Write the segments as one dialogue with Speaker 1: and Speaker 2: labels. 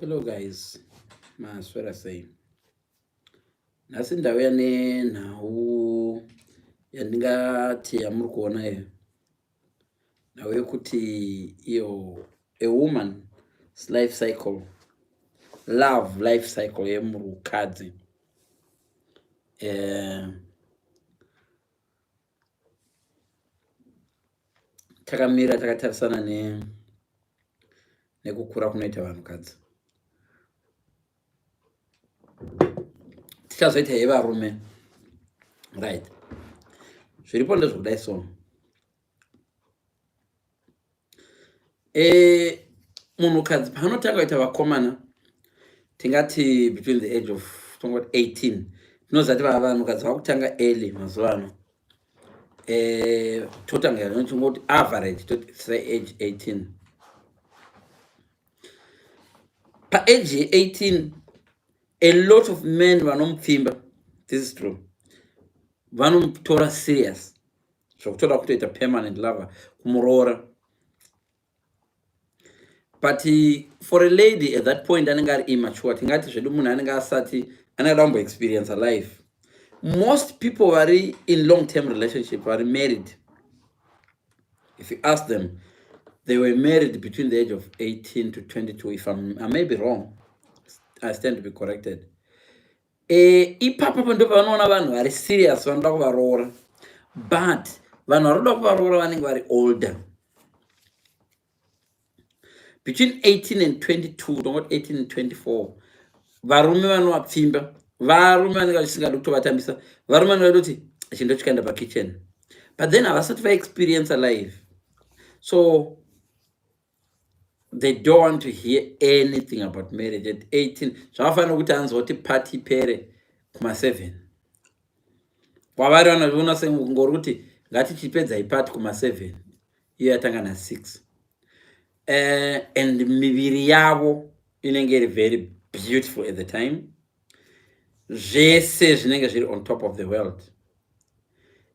Speaker 1: Hello guys, maswera sei? Nhasi ndauya nenhau yandingati yamuri kuona iyo, nhau yekuti iyo a woman's life cycle, love life cycle yemurukadzi. Takamira takatarisana ne nekukura kunoita vanhukadzi, tichazoita yevarume, right? Zviripo ndezvekudai. So munhukadzi paanotanga kuita vakomana, tingati between the age of, tongoti 18, tinoziva kuti vanhukadzi vakutanga early mazuva ano. Totanga tingoti average, toti say age 18. Paage ye18, a lot of men vanomupfimba. This is true, vanomutora serious zvokutoda kutoita permanent lover, kumuroora. But for a lady at that point anenge ari immature, tingati zvedu munhu anenge asati, anenge ada kumboexperience life. Most people vari in long term relationship, vari married, if you ask them, they were married between the age of 18 to 22. If I may be wrong, I stand to be corrected. Ipapo ndo pavanoona vanhu vari serious vanoda kuvaroora, but vanhu vari kuda kuvaroora vanenge vari older, between 18 and 22, tongoti 18 and 24. Varume vanovapfimba, varume vanenge vachisingadi kutovatambisa, varume vanenge vatoti chindo chikaenda pakitchen, but then havasati vaexperience life, so they don't want to hear anything about marriage at 18. Zvakafanira kuti anzwa kuti party pere kuma7 kwavari, vanoona sengori kuti ngatichipedzai party kuma7, iyo yatanga na6, and miviri yavo inenge iri very beautiful at the time. Zvese zvinenge zviri on top of the world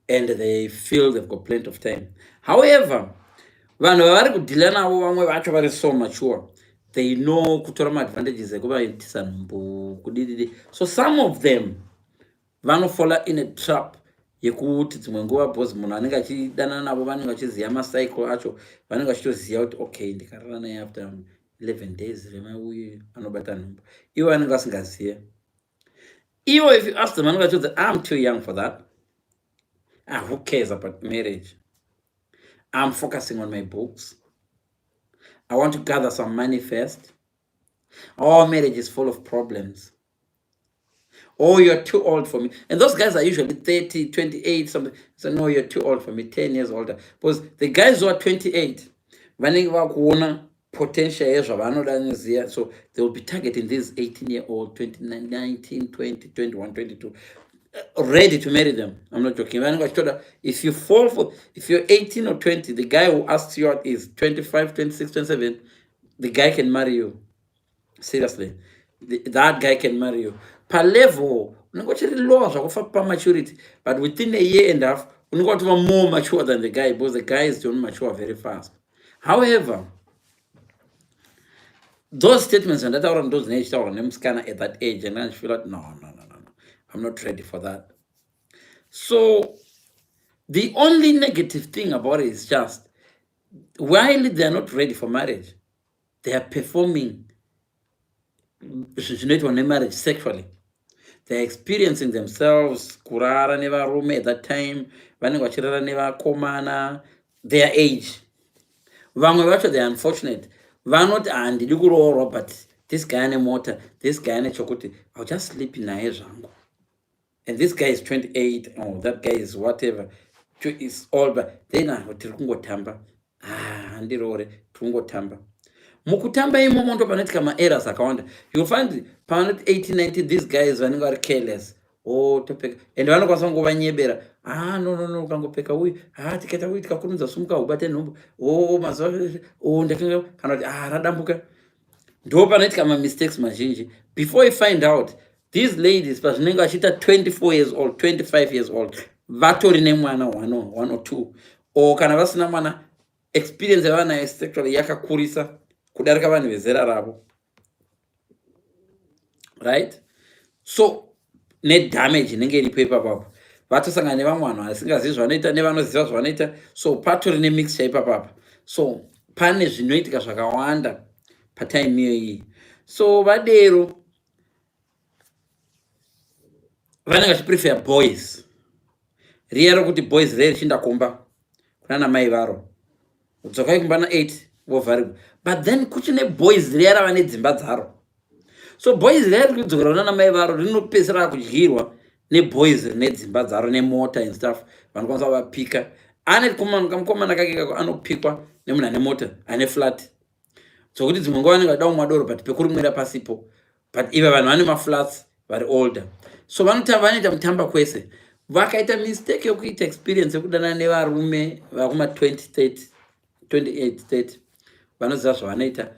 Speaker 1: and they feel they've got plenty of time. However, vanhu vavari kudhila navo, vamwe vacho vari so mature, they know kutora maadvantages ekuvaitisa nhumbu, kudididi. So some of them vanofola in a trap yekuti dzimwe nguva, because munhu anenge achidanana navo vanenge vachiziva macycle acho, vanenge vachitoziva kuti okay, ndikarara naye, after 11 days remauyu anobata nhumbu. Ivo vanenge vasingaziva. Ivo, if you ask them, vanenge vachidza, "I'm too young for that. Ah, who cares about marriage? I'm focusing on my books. I want to gather some money first. Oh, marriage is full of problems. Oh, you're too old for me." And those guys are usually 30, 28, something. So, "No, you're too old for me, 10 years older." Because the guys who are 28, vanenge vakuona potential yezvavanoda neziya, so they will be targeting these 18 year old, 29, 19, 20, 21, 22, ready to marry them. I'm not joking. Vanenge vachitoda, if you fall for, if you're 18 or 20, the guy who asks you out is 25, 26, 27, the guy can marry you. Seriously, that guy can marry you. Palevel unenge uchiri lower zvakufa pamaturity, but within a year and a half unenge watova more mature than the guy, because the guys don't mature very fast. However, those statements andataura ndo dzinenge chitaurwa nemusikana at that age, and I feel like, "No, no, no, no, no, I'm not ready for that." So the only negative thing about it is just while they are not ready for marriage, they are performing zvinoitwa nemarriage sexually. They are experiencing themselves, kurara nevarume. At that time vanenge vachirara nevakomana their age. Vamwe vacho, they are unfortunate, vanoti, "Handidi kuroorwa, but this guy ane mota, this guy ane chokuti, I'll just sleep naye zvangu." And this guy is 28, oh, that guy is whatever, is old, but then, "Ah, tiri kungotamba. Ah, handiroore, tiri kungotamba." Mukutamba imomo ndo panoitika maerrors akawanda. You'll find panoti 18, 19, these guys vanenge vari careless. Oh, topeka, and vanokwanisa kungovanyebera. "Ah, no, no, no, ukangopfeka uyu, ah, tikaita uyu, tikakurumidza sumuka ubate nhumbu. Oh, mazuva, oh, ndakanga," kana kuti, "Ah, radambuka." Ndo panoitika mamistakes mazhinji. Before you find out, these ladies pazvinenge vachiita 24 years old, 25 years old, vatori nemwana one or two, or kana vasina mwana, experience yavanayo sexually yakakurisa kudarika vanhu vezera ravo. Right, so nedamage inenge iripo ipapapo, vatosangana nevamwe vanhu vasingazivi zvavanoita nevanoziva zvavanoita. So patori nemixture ipapapa. So pane zvinoitika zvakawanda patime iyoyi. So vadero vanenge vachiprefer boys riya rokuti boys ree richiinda kumba kunana mai varo, dzokai kumba na8, vovharigwa. But then kuchine boys riya rava nedzimba dzaro. So boys riya riri kudzokera kunana mai varo rinopedzisira kudyirwa neboys rine dzimba dzaro nemota and stuff, vanokwanisa kuvapika. Ane kamukomana kake kako anopikwa nemunhu ane mota, ane flat, dzokuti dzimwe nguva vanenge vachida kumwa doro, but pekurimwira pasipo. But iva vanhu vane maflats vari older, so vanotamba, vanoita mutamba kwese. Vakaita mistake yokuita experience yekudanana nevarume vakuma 20, 30, 28, 30, vanoziva zvavanoita.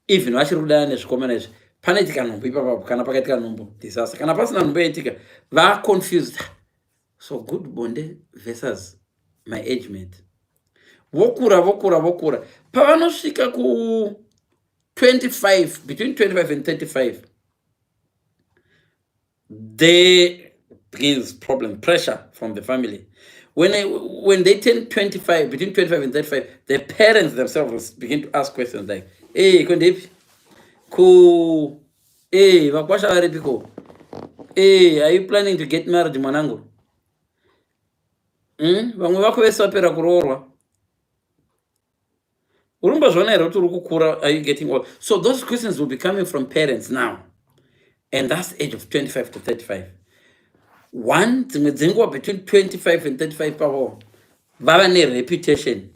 Speaker 1: Even vachiri kudanana nezvikomana izvi, panoitika nhumbu ipapapo. Kana pakaitika nhumbu, disaster. Kana pasina nhumbu yaitika, vaconfused. So good bonde versus my age mate. Vokura, vokura, vokura. Pavanosvika ku 25, between 25 and 35, there begins problem, pressure from the family. When they turn 25, between 25 and 35, the parents themselves begin to ask questions like, "Hey, kondepi ku? Hey, vakwasha varipiko? Hey, are you planning to get married, mwanangu? Vamwe vako vese vapera kuroorwa. Urimbozviona here kuti uri kukura? Are you getting old?" So those questions will be coming from parents now, and that's the age of 25 to 35. One, dzimwe dzenguva between 25 and 35 pavo vava nereputation.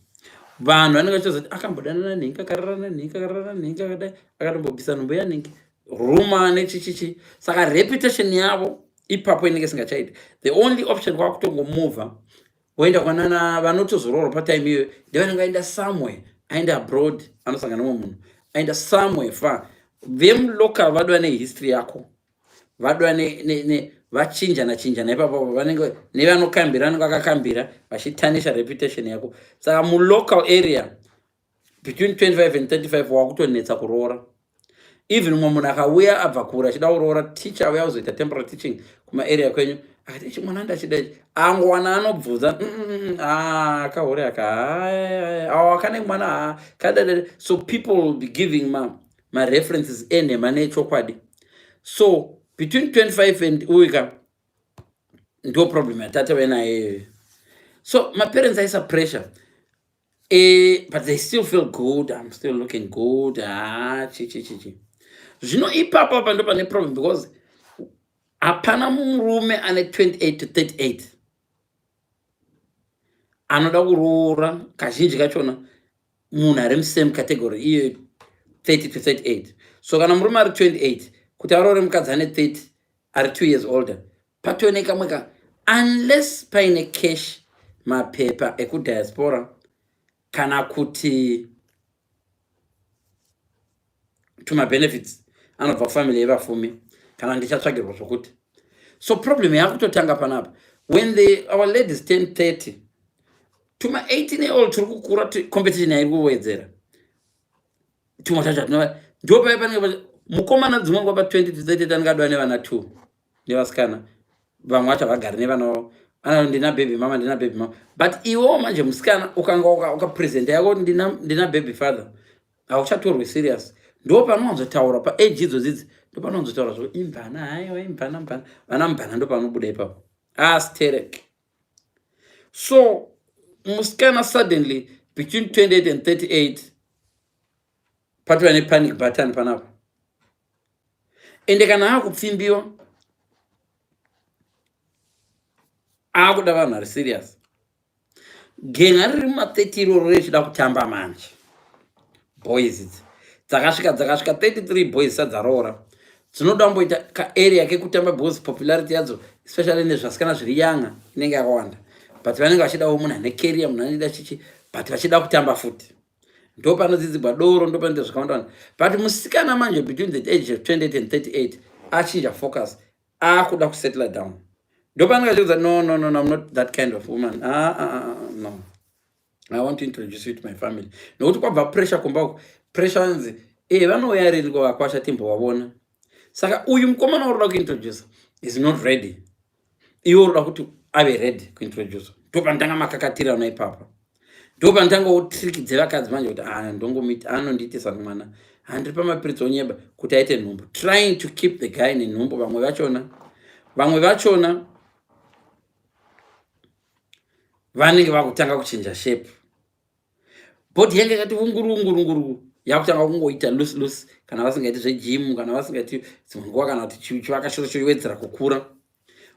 Speaker 1: Vanhu vanenge vachitozoti akambodanana nhingi, akararana nhingi, akararana nhingi, akadai, akatombobvisa nhumbu yanhingi, ruma nechichichi. Saka reputation yavo ipapo inenge isingachaiti. The only option kwakutongomuvha voenda kwanana vanotozoroorwa patime iyoyo, ndevanenge vaenda somewhere, aenda abroad, anosangana nemumwe munhu aenda somewhere far. Vemulocal vadova nehistory yako, vadova vachinjana chinjana ipapo. Vanenge nevanokambira, vanenge vakakambira vachitanisha reputation yako. Saka mulocal area between 25 and 35 wakutonetsa kuroora. Even mumwe munhu akauya abva kure achida kuroora, teacher auya kuzoita temporary teaching kumaarea kwenyu, akati, "Ichi mwana ndachida ichi," angowana anobvunza, ah, akahure aka awa kane mwana kadadada." So people will be giving mareferences enhema nechokwadi. So between 25 and uika ndo problem yatatove nayo iyoyo. So maparents aisa pressure, but they still feel good, "I'm still looking good." Ah, chi chi chi chi. Zvino ipapo apa ndo pane problem, because hapana murume ane 28 to 38 anoda kuroora. Kazhinji kachona munhu ari musame category iyo 30 to 38. So kana murume ari 28, kuti aroore mukadzi ane 30, ari 2 years older, patone kamwe ka, unless paine cash, mapepa ekudiaspora, kana kuti tumabenefits anobva kufamily yevafumi, kana ndichatsvagirwa zvokuti. So problem yakutotanga panapa when our ladies 10 30, tuma 18 year old turi kukura, competition yairi kuwedzera. Tumwe tacho hatinova. Ndo pai panenge mukomana dzimwe nguva pa20 to 30 angadwa nevana 2 nevasikana. Vamwe vacho havagari nevana vavo. Ana ndina baby mama, ndina baby mama. But iwewo manje musikana ukanga ukapresenta yako, ndina baby father, hauchatorwi serious. Ndo panowanzotaura paage idzodzidzi, ndo panowanzotaura zvo imvana. Haiwa, imvana, mvana, vana mvana, ndo panobuda ipapo asterek. So musikana suddenly between 28 and 38 patova nepanic button panapa. Ende kana akupfimbiwa, akuda vanhu vari serious. Genga riri muma30 iroro richida kutamba manje. Boys idzi dzakasvika 33, boys sadzaroora, dzinoda kumboita kaarea kekutamba, because popularity yadzo, especially nezvasikana zviri yanga, inenge yakawanda. But vanenge vachidawo munhu ane career, munhu anoida chichi, but vachida kutamba futi. Ndo panodzidzigwa doro, ndo panoita zvakawanda wanda. But musikana manje between the age of 28 and 38 achinja focus, akuda kusettle down. Ndo panenge achikuudza, "No, no, no, no, I'm not that kind of woman. Ah, ah, ah, no, I want to introduce you to my family," nokuti kwabva pressure kumba uko. Pressure anzi e vanouya rini kwavakwasha timbovavona. Saka uyu mukomana uri kuda kuintroduce is not ready. Iwe uri kuda kuti ave ready kuintroduce. Ndopanotanga makakatirano ipapa. Ndopanotanga trick dzevakadzi manje kuti ah, ndongomiti anondiitisa mwana, handiri pamapiritsi, onyeba kuti aite nhumbu, trying to keep the guy nenhumbu. Vamwe vachona vanenge vakutanga kuchinja shape. Body yange yakati unguru unguru unguru, yakutanga kungoita loose loose, kana vasingaiti zvegym, kana vasingaiti dzimwe nguva, kana kuti chivakashure choiwedzera kukura.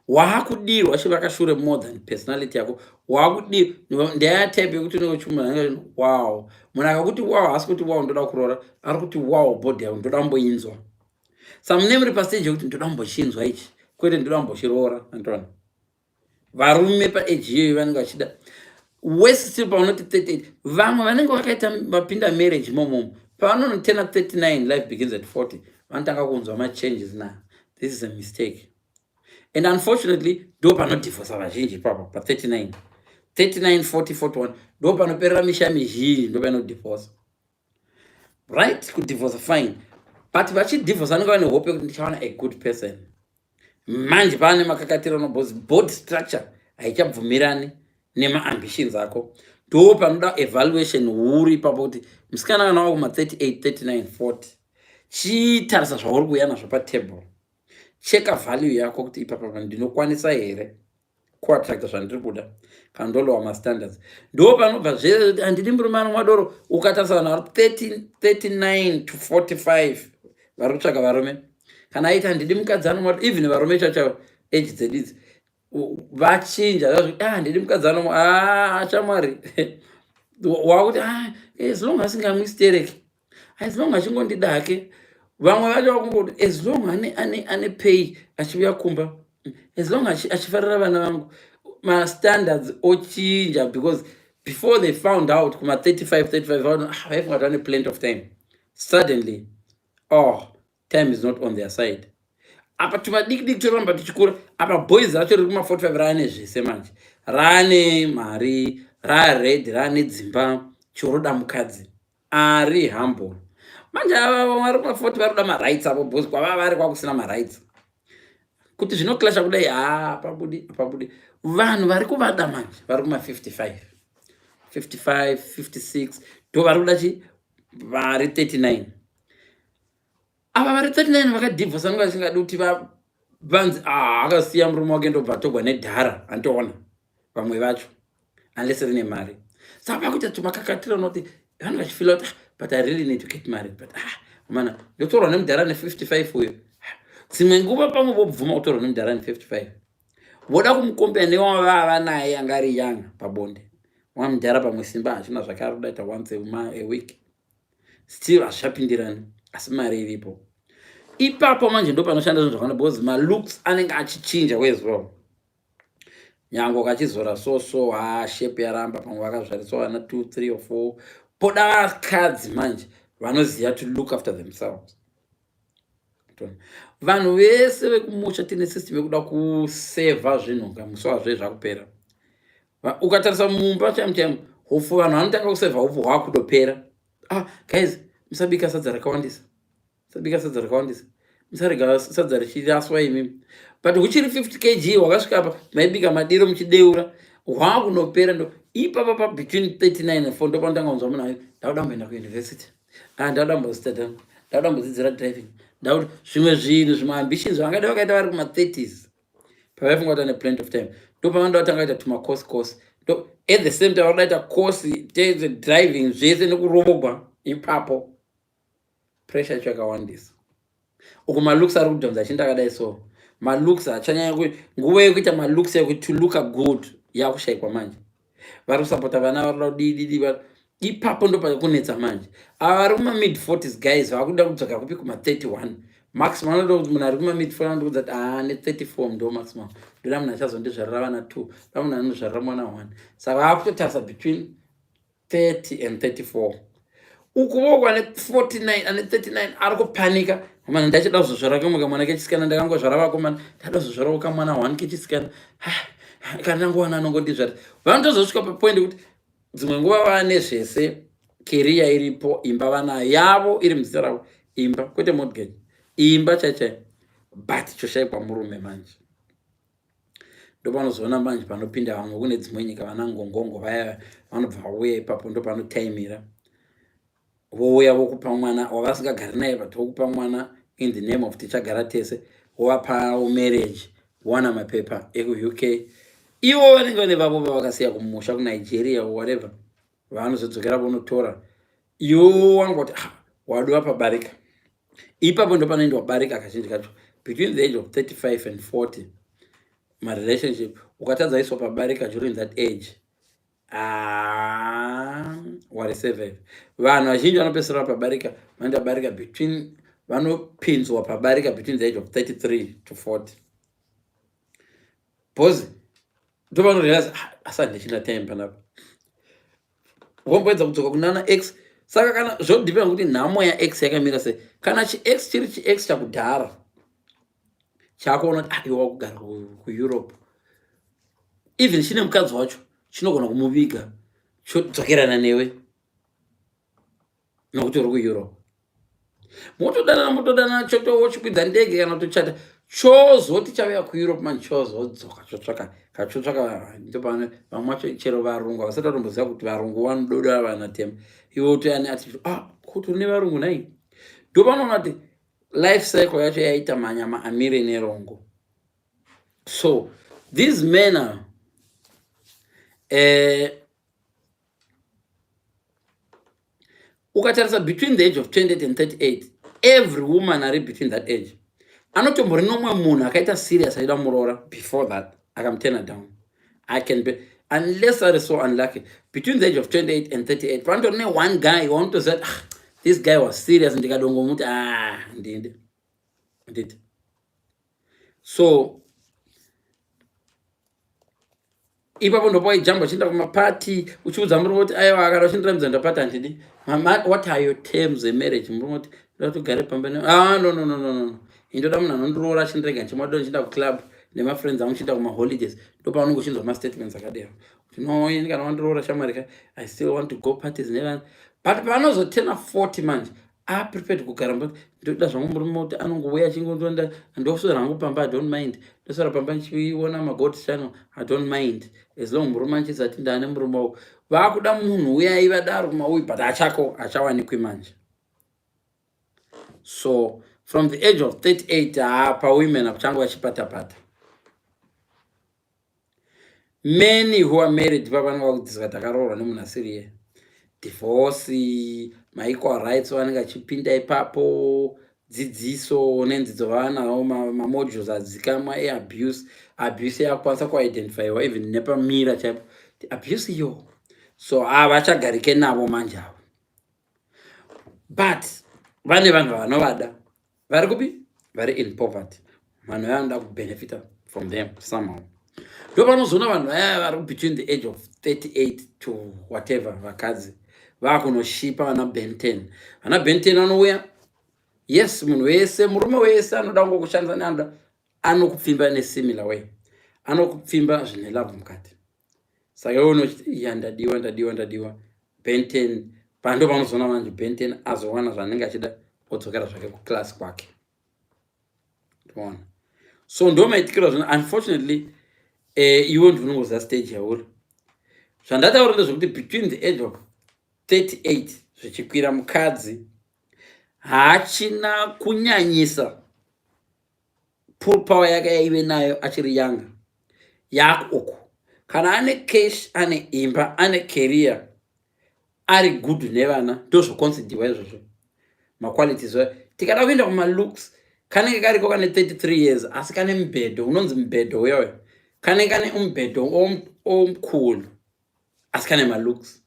Speaker 1: Waakudirwa chivakashure more than personality yako. Waakudirwa ndeya type yekuti unenge uchimunhu, wow. Munhu akakuti wow, haasi kuti wow ndoda kuroora, ari kuti wow body yako ndoda kumboinzwa. Samune muri pastage yekuti ndoda kumbochinzwa ichi, kwete ndoda kumbochiroora. Antona varume paage iyoyo vanenge vachida wese. Still paunoti 38, vamwe vanenge vakaita vapinda marriage imomomo, pavanonotena 39, life begins at 40, vanotanga kunzwa machanges. Na this is a mistake and unfortunately ndo panodhivhosa vazhinji ipapo pa39, 39, 40, 41. Ndo panoperera misha mizhinji, ndo panodhivhosa. Right, kudhivhosa fine, but vachidhivhosa vanenge vane hope yekuti ndichawana a good person. Manje paane makakatirano because body structure haichabvumirani nemaambitions ako. Ndo panoda evaluation huru ipapo, kuti musikana kana wakuma 38, 39, 40, chitarisa zvauri kuuya nazvo patable. Cheka value yako kuti ipapa ndinokwanisa here kuattracta zvandiri kuda kana ndolowa mastandards. Ndo panobva zvese, handidi murume anomwa doro. Ukatarisa vanhu vari 39 to 45 vari kutsvaga varume, kana aiti handidi mukadzi anomwa, even varume chacho age dzedu idzi vachinja. Ah, handidi mukadzi anomwa. Ah, shamwari, wakuti ah, as long asingamwi stereki, as long achingondidake. Vamwe vacho vakungoti as long ane pay, achiuya kumba, as long achifarira vana vangu. Mastandards ochinja because before they found out kuma 35, 35, ah, vaifunga kuti vane plenty of time. Suddenly, oh, time is not on their side. Apa tumadiki diki toramba tichikura. Apa boys racho riri kuma45 raane zvese manje, raane mari, raready, raane dzimba, choroda mukadzi ari humble. Manje ava vamwe vari kuma40 vari kuda marights avo because kwavava vari kwakusina marights. Kuti zvinoclasha kudai, ha, pabudi pabudi. Vanhu vari kuvada manje vari kuma55, 55, 56, ndo vari kuda chi vari 39. Ava vari 39 vakadhivhosa vanenge vasingadi kuti vanzi ah, akasiya murume wake, ndobva atogwa nedhara. Antoona vamwe vacho unless rine mari. Saka vakuita tumakakatira unoti vanhu vachifeela kuti ah, but I really need to get married, but ah, mana ndotorwa nemudhara ne55 uyo. Dzimwe nguva pamwe vobvuma kutorwa nemudhara ne55, voda kumucompare newavava naye anga ari young pabonde. Wamudhara pamwe simba hachina zvake, ari kuda ita once a week, still hazvichapindirani, asi mari iripo ipapo. Manje ndo panoshanda zvinhu zvakawanda because malooks anenge achichinja as well. Nyange ukachizora so so, ha, shape yaramba. Pamwe vakazvariswa vana 2, 3 or 4. Poda vakadzi manje vanoziva to look after themselves. Vanhu vese vekumusha tine system yekuda kusevha zvinhu musi wazve zvakupera. Ukatarisa mumba chaimo chaimo, hupfu, vanhu vanotanga kusevha hupfu hwakutopera. Ah guys, musabika sadza rakawandisa, musabika sadza rakawandisa, musarega sadza richiraswa imimi. But huchiri 50 kg hwakasvika apa, maibika madiro muchideura, hwakunopera. Ndo ipapa pa between 39 and 4 ndo panotanga kunzwa munhu, ndakuda kumboenda kuuniversity, ah, ndakuda kumbostata, ndakuda kumbodzidzira driving, ndakuti zvimwe zvinhu, zvimwe ambitions vangada vakaita vari kuma30s pavaifunga kuti ane plenty of time. Ndo pavanoda kutanga kuita tumacourse course. Ndo at the same time vakuda ita course driving zvese nekurobwa ipapo. Pressure yacho yakawandisa. Uku malooks ari kudhonza achinda akadai, so malooks achanyanya. Nguva yekuita malooks, yekuti to look good, yakushayikwa manje. Vari kusapota vana, vari kuda kudididi ipapo. Ndo pakunetsa manje. Ava vari kumamid 40s guys vakuda kudzoka kupi? Kuma31 maximum. Anoda kuti munhu ari kumamid 40 anokuudza kuti aa, ne34 ndo maximum. Ndoda munhu achazondizvarira vana 2, da munhu anozvarira mwana 1. Saka vakutotarisa between 30 and 34. Ukuvo ane 49, ane 39 ari kupanika mana, ndachida kuzozvara kamwe kamwana kechisikana, ndakangozvara vakomana, ndada kuzozvarawo kamwana 1 kechisikana, kana ndangowana anongondizvara. Vanotozosvika papoint kuti dzimwe nguva vane zvese, career iripo, imba vanayo yavo iri muzita ravo, imba kwete mortgage, imba chaichai. But choshaikwa murume manje. Ndopanozoona manje panopinda vamwe kune dzimwe nyika, vana ngongongo vaya vanobva vauya ipapo, ndopanotaimira vouya vokupa mwana wavasingagari naye, but vokupa mwana in the name of tichagara tese, vovapawo marriage, vowana mapepa ekuUK. Ivo vanenge vane vavo vavakasiya kumusha kuNigeria or whatever, vanozodzokera vonotora. Iwo wangoti, ah, wadiwa pabarika. Ipapo ndo panoendwa barika kazhinji kacho between the age of 35 and 40. Marelationship ukatadza iswa pabarika during that age, ah, wari survive. Vanhu vazhinji vanopedzisira pabarika, vanoenda barika between, vanopinzwa pabarika between the age of 33 to 40, because ndovanorealize, ah, asati ndichina time panapa, vomboedza kudzoka kunana ex. Saka kana zvodhipenda kuti nhamo yaex yakamira sei. Kana chiex chiri chiex chakudhara chakuona kuti, ah, iwe wakugara kuEurope, even chine mukadzi wacho, chinogona kumuviga chodzokerana newe nokuti uri kuEurope. Motodanana, motodanana, chotochikwidza ndege kana kutochata, chozoti chauya kuEurope manje, chozodzoka, chotsvaka kachotsvaka. Ndopane vamwe vacho chero varungu havasati vatomboziva kuti varungu vanododa vanatema. Iwe utoyani ati, ah, kuti une varungu nai. Ndopanoona kuti life cycle yacho yaita manyama amire nerongo. So these men are ukatarisa between the age of 28 and 38, every woman ari between that age anotombori nomwe munhu akaita serious achida muroora before that, akamutena down. I can be, unless ari so unlucky, between the age of 28 and 38 panotori ne-one guy waunotoziva kuti, ah, this guy was serious, ndikadongomuti, ah, ndinde nditi. So ipapo ndopawaijamba uchienda kumapati, uchiudza murume kuti, aiwa, akada uchindiramidza ndapati handidi. Mama, what are your terms emarriage? Murume kuti, ndoda kuti ugare pamba. Ah, no, no, no, no, no, indoda munhu anondiroora achindirega ndichimwado, ndichienda kuclub nemafriends angu, chienda kumaholidays. Ndopaunenge uchinzwa mastatements akadero kuti, no, ini kana wandiroora, shamwari ka, I still want to go parties nevana. But paanozotena 40 manje, aprepared kugara mba. Ndoda zvangu murume kuti anongouya achingotonda, ndoswera hangu pamba, I don't mind, ndoswera pamba ndichiona magod channel, I don't mind, as long murume achizati ndaane murume wavo. Vakuda munhu uya aivadaro kumauyu, but achako achawanikwi manje. So from the age of 38, haa, pawomen apo vachipatapata. Many who are married pavanenge vakudziswa, takaroorwa nemunhu asiriye, divorce, maequal rights vanenge achipinda ipapo, dzidziso nendzidzo vavanawo, mamodules adzikamwa eabuse. Abuse yakukwanisa kuidentifyiwa even nepamira chaipo, abuse iyo. So havachagarike navo manje avo, but vane vanhu vanovada vari kupi, vari in poverty, vanhu vanoda kubenefita from them somehow. Ndo panozoona vanhu vaya vari between the age of 38 to whatever, vakadzi vakunoshipa vana Ben 10. Vana Ben 10 vanouya, yes, munhu wese, murume wese anoda kungokushandisa neanoda, anokupfimba nesimilar way, anokupfimba zvine love mukati. Saka iwe unochiti, ya, ndadiwa, ndadiwa, ndadiwa. Ben 10 pando panozoona manje Ben 10 azowana zvaanenge achida, odzokera zvake kuclass kwake. Ona, so ndo maitikiro zvino. Unfortunately, iwe ndinongoziva stage yauri. Zvandataura ndezvekuti between the age of 38 zvichikwira, mukadzi haachina kunyanyisa pull power yake yaive nayo achiri younger yakuuku. Kana ane cash, ane imba, ane career, ari good nevana, ndozvoconsidiwa izvozvo, maqualities. Tikada kuenda kumalooks, kanenge kariko kane 33 years, asi kane mubhedho unonzi mubhedho uyoyo, kanenge kane umubhedho omkhulu, asi kane malooks,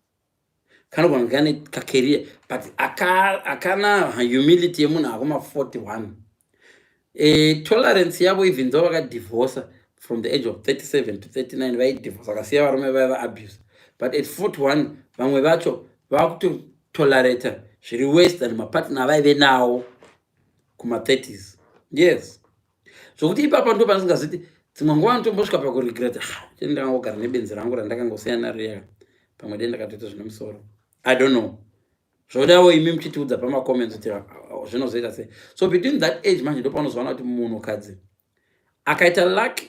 Speaker 1: kanogona kunge kane kacareer, but akana humility yemunhu akuma 41. Tolerance yavo, even though vakadivorsa from the age of 37 to 39, vaidivorsa vakasiya varume vaya vaabuse, but at 41 vamwe vacho vakutotolerata zviri worse than mapartner vaive nawo kuma-30s. Yes, zvokuti ipapa ndo panisingaziti dzimwe nguva notombosvika pakuregret, ah, chii, ndakangogara nebenzi rangu randakangosiyana riya, pamwe dei ndakatoita zvine musoro. I don't know, zvodawo imi muchitiudza pamacomments kuti ah, Zvinozoita sei? So between that age manje ndopanozowana kuti munhukadzi akaita luck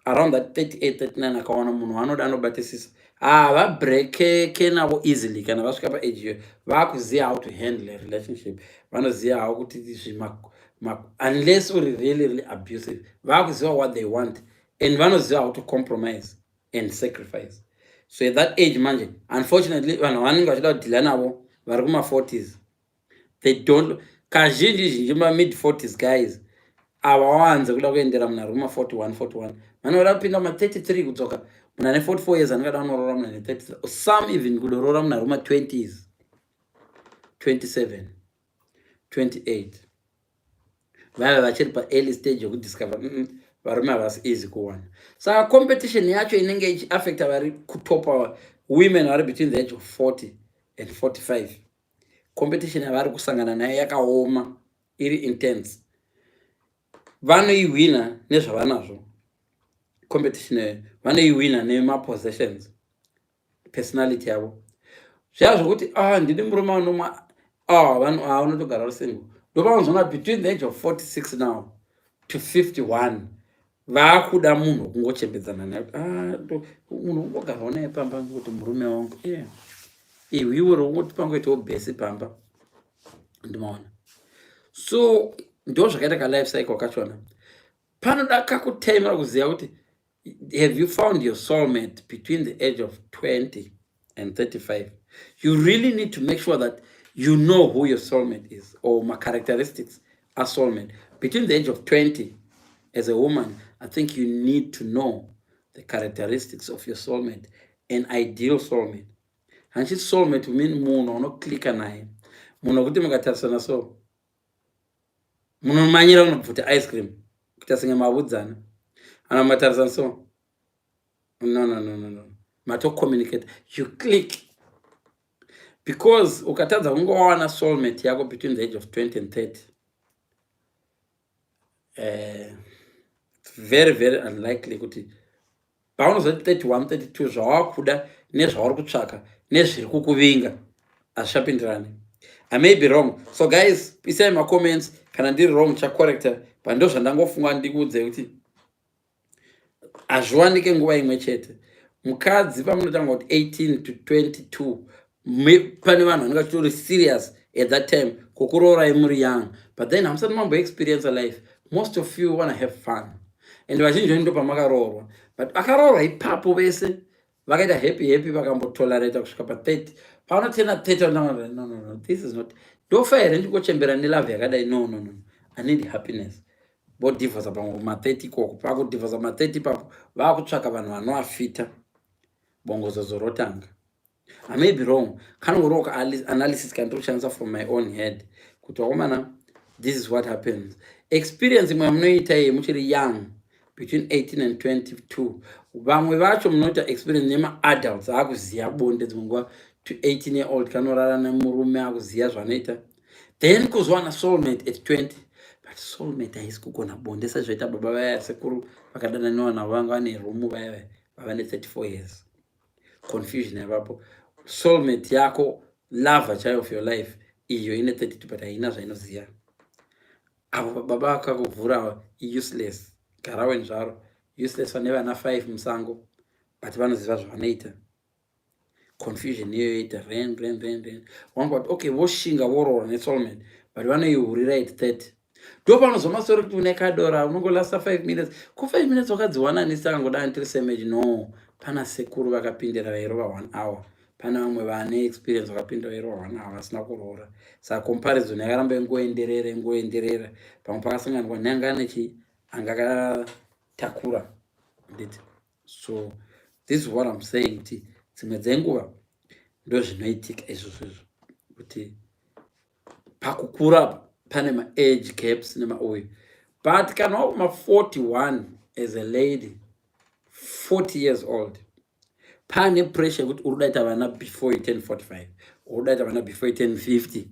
Speaker 1: around that 38, 39, akawana munhu waanoda, anobatisisa, havabrekeke navo easily. Kana vasvika paage iyoyo, vakuziva how to handle a relationship. Vanoziva how kuti zvima, unless uri really, really abusive, vakuziva what they want and vanoziva how to compromise and sacrifice. So at that age manje, unfortunately, vanhu vanenge vachida kudhila navo vari kuma-40s, they don't, kazhinji zhinji mamid 40s guys havawanze kuda kuendera munhu ari kuma-41, 41. Vanoda kupinda kuma-33 kudzoka. Munhu ane 44 years anongada kunoroora munhu ane 30, some even kudoroora munhu ari kuma-20s, 27, 28. Vaiva vachiri paearly stage yekudiscover varume havasi easy kuwana. Saka competition yacho inenge ichiaffecta vari kutopa women vari between the age of 40 and 45. Competition yavari kusangana nayo yakaoma, iri intense. Vanoihwina nezvavanazvo. Competition yayo vanoihwina nemapossessions, personality yavo. Zviya zvokuti, "Ah, ndini murume anomwa," ah, vanhu ah, unotogara uri single. Ndopanozoona between the age of 46 now to 51 vaakuda munhu wekungochembedzana naye. Ah, munhu wokungogarawo naye pamba, kuti murume wangu ihwiwo rokungoti pangoitawo bhesi pamba, ndimaona. So ndo zvakaita kalife cycle kachona. Panoda kakutaimira kuziva kuti have you found your soulmate between the age of 20 and 35? You really need to make sure that you know who your soulmate is or my characteristics are soulmate. Between the age of 20, as a woman, I think you need to know the characteristics of your soulmate, an ideal soulmate. Hanchi soulmate mean munhu unoklika naye, munhu wekuti mukatarisana so munomanyira unobvuta ice cream kuita senge mavudzana. Ana matarisana so, no, no, no, no, no, matocommunicate, you click. Because ukatadza kunge wawana soulmate yako between the age of 20 and 30, it's very, very unlikely kuti paunozoti 31, 32, zvawakuda nezvauri kutsvaka nezviri kukuvinga hazvichapindirani. I may be wrong, so guys, isai macomments kana ndiri wrong, chacorrecta. But ndo zvandangofunga ndikuudzei kuti hazviwanike nguva imwe chete. Mukadzi pamunotanga kuti 18 to 22, pane vanhu vanenge vachitori serious at that time kukuroorai muri young, but then hamusati mamboexperience a life. Most of you wanna have fun and vazhinji venyu ndo pamakaroorwa. But vakaroorwa ipapo vese vakaita happy happy, vakambotolerata kusvika pa30. Paunotena 30, no, no, no, this is not, ndofa here ndingochembera nelove yakadai? No, no, no, I need happiness. Vodhivhosa pamwe kuma30 ikoko. Pakudhivhosa kuma30 ipapo, vakutsvaka vanhu vanoafita bongozozo rotanga. I may be wrong. Kanongoriwo analysis kandiri kushandisa from my own head kuti wakomana, this is what happens. Experience imwe yamunoita iyi muchiri young, between 18 and 22, vamwe vacho munoita experience nemaadults aakuziva bonde. Dzimwe nguva to 18 year old kanorara nemurume akuziva zvanoita, then kuzowana soulmate at 20, but soulmate haisi kugona bonde sezvoita baba vaya, sekuru vakadananiwa navo vanga vane rumu vaya vava ne34 years. Confusion yavapo. Soulmate yako, lover chaiyo of your life, iyo ine 32 but haina zvainoziva. Avo baba vakakuvhura useless, garaweni zvaro, useless, vane vana 5 musango, but vanoziva zvavanoita. Confusion iyoyo ita ren ren ren ren. Wanga kuti okay, voshinga voroora nesoulmate, but vanoihurira at 30. Ndo panozwa masoro kuti une kadora unongolasta 5 minutes. Ko 5 minutes wakadziwananisa akangoda ndiri same? No, pana sekuru vakapindira vairova one hour, pana vamwe vane experience vakapindira vairova one hour vasina kuroora. Saka comparison yakaramba ingoenderera, ingoenderera. Pamwe pakasanganikwa neanga nechi anga akatakura, nditi. So this is what I'm saying, kuti dzimwe dzenguva ndo zvinoitika izvozvo izvo, kuti pakukura pane maage gaps nemauyu. But kana wakuma 41 as a lady, 40 years old, pane pressure yekuti uri kudaita vana before you turn 45, uri kudaita vana before you turn 50.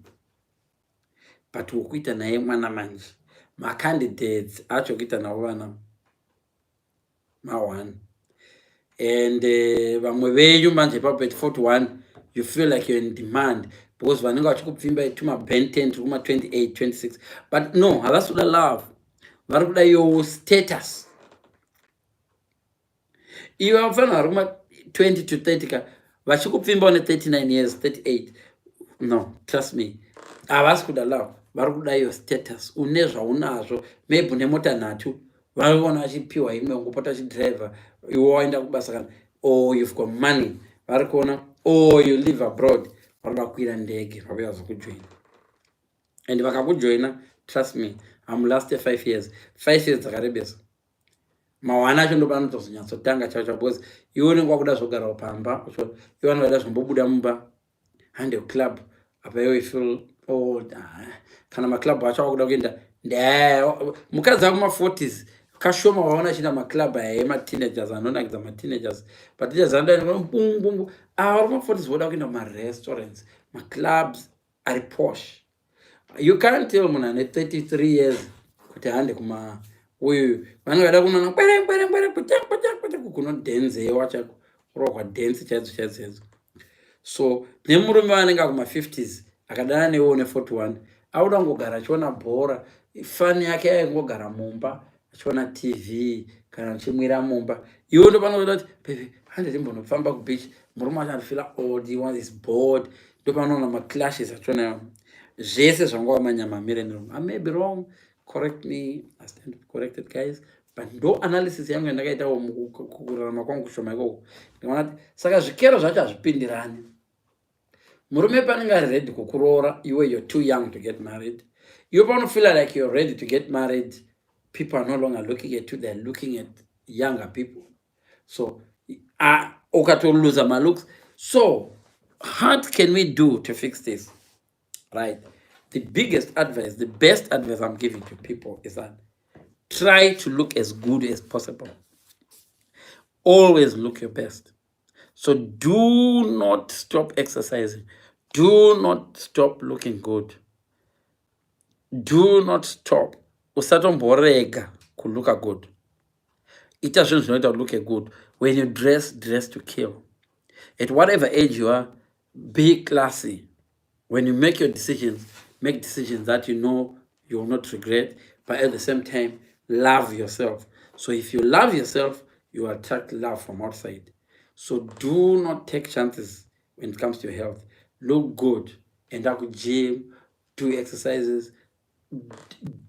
Speaker 1: But wokuita naye mwana manje, macandidates acho ekuita navo vana ma1. And vamwe venyu manje ipapo at 41 you feel like you're in demand. Because vanenge vachikupfimba tuma-Ben 10 tiri kuma-28, 26, but no, havasi kuda love, vari kuda your status. Iwe vafanira vari kuma-20 to 30 ka, vachikupfimba une 39 years, 38. No, trust me, havasi kuda love, vari kuda your status. Une zvaunazvo, maybe une mota nhatu, vaona vachipiwa imwe, ungopota achidhiraivha, iwe waenda kubasa kana, or you've got money, vari kuona, or you live abroad, vari kukwira ndege, vakuya zokujoina. And vakakujoina, trust me, hamulast 5 years. 5 years dzakarebesa. Mawana acho ndopanotozonyatsotanga chacho, because iwe unenge wakuda zvogarawo pamba, iwe vanhu vaida zvombobuda mumba, hande club apa, iwe feel old. Ah, kana maclub acho wakuda kuenda, mukadzi akuma40s kashoma waona achienda maclub aya emateenagers, anonakidza mateenagers. But teenagers anoda bungubungu. Ava vari kuma40s voda kuenda kumarestaurants, maclubs ari posh. You can't tell munhu ane 33 years kuti hande kuma uyu. Vanenge vada kunona kwere kwere kwere, kucha kucha kucha, kunodhenzewa chako, kurohwa dhensi chaidzo chaidzo chaidzo. So nemurume vanenge akuma50s akadana newe une 41, auda kungogara achiona bhora, fani yake yaingogara mumba achiona TV kana achimwira mumba. Iwe ndopanoda kuti, "Baby, hande timbonofamba kubeach." Murume wacho anofeela old, he wants his board. Ndopanoona maclashes achona zvese zvangova manyama amire nerume. I may be wrong, correct me, I stand to be corrected, guys, but ndo analysis yangu yandakaitawo mukurarama kwangu kushoma ikoko. Ndikaona kuti saka zvikero zvacho hazvipindirani. Murume panenge ari ready kukuroora, iwe you're too young to get married. Iwe paunofeela like you're ready to get married, people are no longer looking at you, they're looking at younger people. So ukatoluza malooks. So what can we do to fix this, right? The biggest advice, the best advice I'm giving to people is that try to look as good as possible. Always look your best. So do not stop exercising, do not stop looking good, do not stop. Usatomborega kulooka good. Ita zvinhu zvinoita look good. When you dress, dress to kill. At whatever age you are, be classy. When you make your decisions, make decisions that you know you will not regret, but at the same time love yourself. So if you love yourself, you attract love from outside. So do not take chances when it comes to your health. Look good, enda kugym, do exercises,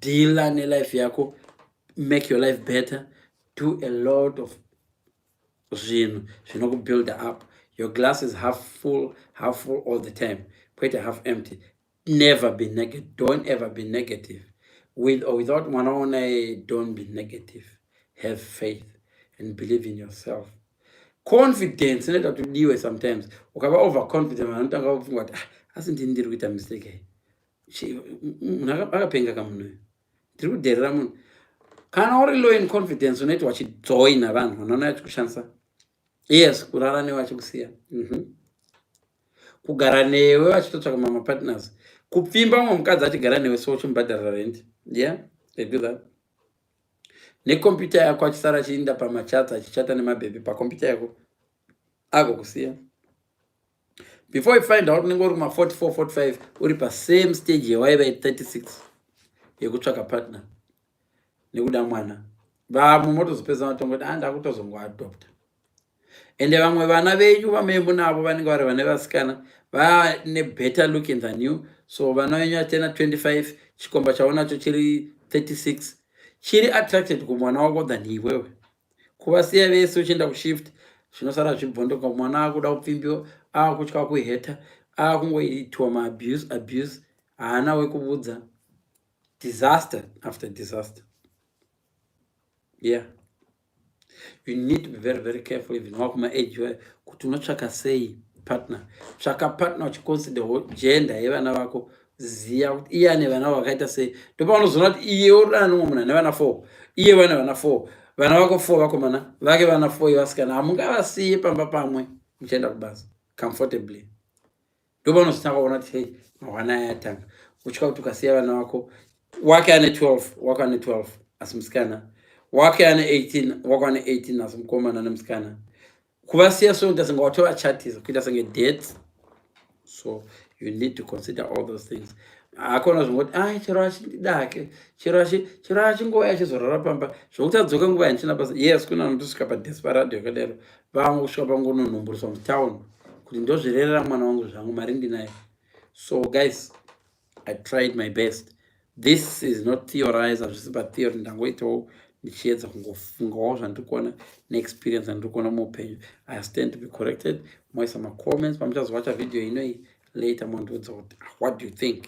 Speaker 1: deala nelife yako, make your life better. Do a lot of zvinhu zvinokubuild up. Your glass is half full, half full all the time, kwete half empty. Never be negative. Don't ever be negative. With or without mwana unaye, don't be negative. Have faith and believe in yourself. Confidence inoita kuti udiwe. Sometimes ukava overconfident, vanhu vanotanga kufunga kuti, "Ah, asi ndini ndiri kuita mistake? Munhu akapenga kamunhu uyu, ndiri kudherera munhu." Kana uri low in confidence, unoita wachijoina vanhu, vanoona vachikushandisa. Yes, kurara newe vachikusiya. Kugara newe vachitotsvaka mamapartners, kupfimba mumwe mukadzi achigara newe, so uchimubhadharira rent. Yeah, they do that. Nekombiyuta yako achisara achiinda pamachats, achichata nemabhebhi pakombiyuta yako, agokusiya. Before you find out, unenge uri kuma44, 45, uri pasame stage yewaiva 36 yekutsvaka partner nekuda mwana. Vamwe motozopedza matongoti, "Ah, ndakutozongoadopta." Ende vamwe vana venyu vamembo navo vanenge vari vane vasikana vane better looking than you. So vana venyu atena 25, chikomba chaunacho chiri 36, chiri attracted kumwana wako than iwewe. Kuvasiya vese uchienda kushift, zvinosara zvibvondoka. Mwana akuda kupfimbiwa, akutya kuheta, akungoitwa maabuse abuse, haana wekuvudza. Disaster after disaster. Yeah, you need to be very, very careful, even wakuma-age, kuti unotsvaka sei partner. Tsvaka partner uchiconsider gender yevana vako. Ziya kuti iye ane vana vakaita sei. Ndopaunozoona kuti iye urudana nomwe munhu ane vana four, iye vane vana four, vana vako four vakomana, vake vana four vasikana. Hamungavasiye pamba pamwe muchienda kubasa comfortably. Ndopaunozotanga kuona kuti, hei, mahwana aya atanga utya kuti ukasiya vana vako, wake ane 12, wako ane 12 asi musikana, wake ane 18, wako ane 18 asi mukomana nemusikana. Kuvasiya so kuita senge watovachatisa, kuita senge dates. So You need to consider all those things. Hakona zvingoti ai, chero achindidake, chero achingouya achizorara pamba, zvokuti adzoka nguva yandichina basa. Yes, kuna vanotosvika padesperado yakadaro, vamwe kusvika pangononhumburiswa mutown kuti ndozvirerera mwana wangu zvangu, mari ndinayo. So guys, I tried my best. This is not theorize, hazvisi patheory. Ndangoitawo ndichiedza kungofungawo zvandiri kuona neexperience yandiri kuona muupenyu. I stand to be corrected. Moisa macomments pamuchazowacha video inoi later, mondiudza kuti what do you think.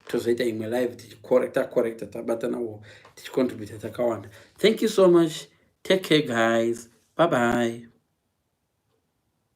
Speaker 1: Tozoita imwe live tichicorrecta correcta, tabatanawo, tichicontributa takawanda. Thank you so much. Take care, guys. Bye bye.